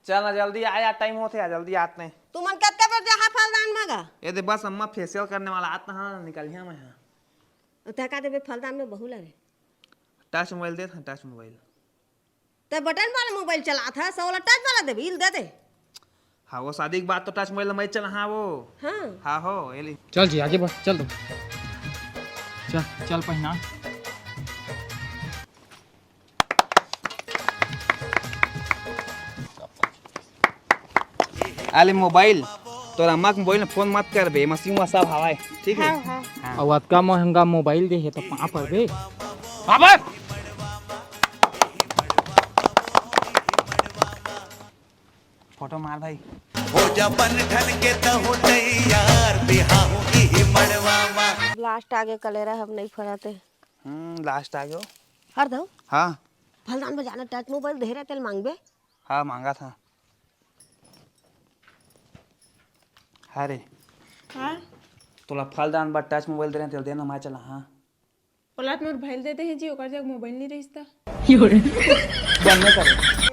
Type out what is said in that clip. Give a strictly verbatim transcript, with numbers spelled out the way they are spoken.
चल ना, जल्दी आ यार, टाइम होत हे यार, जल्दी आत नहीं। तुमन कतका बजे जहाँ फलदान मांगा? ये दे बस अम्मा फेशियल करने वाला आत ना, हाँ, निकल गया मैं, हाँ। तै का देबे फलदान में बहू ला रे? टच मोबाइल दे था, टच मोबाइल। तै बटन वाला मोबाइल चलात हस, ओला टच वाला देबे, इल दे दे। हाँ, वो शादी के बाद तो टच मोबाइल मैं चला, हाँ वो। हाँ। हाँ हो, ये ले। चल जी, आगे बढ़, चल दो। चल, चल पहना। आले मोबाइल, तोर अम्मा के मोबाइल में फोन मत करबे, मसीन वा सब हवाए, ठीक है? हाँ, हाँ। हाँ। अउ अतका महंगा मोबाइल दे हे तो पाँव परबे। बाबा! फोटो मार भाई। हो जा बन ठन के त हो तैयार, बिहाव इही मड़वा मा। लास्ट आगे कलेरा हम नहीं फराते। हम्म, लास्ट आगे हो। हर दो। हाँ। फलदान बजाना टच मोबाइल दे रहे तेल मांगबे। हाँ, मांगा था। हाँ रे। हाँ? तोला फलदान बर टच मोबाइल दे रहे तेल देना मैं चला, हाँ। ओला तो मोर भाई ल दे दे हे जी, ओकर जग मोबाइल नहीं रहिस त। बंद नहीं करे।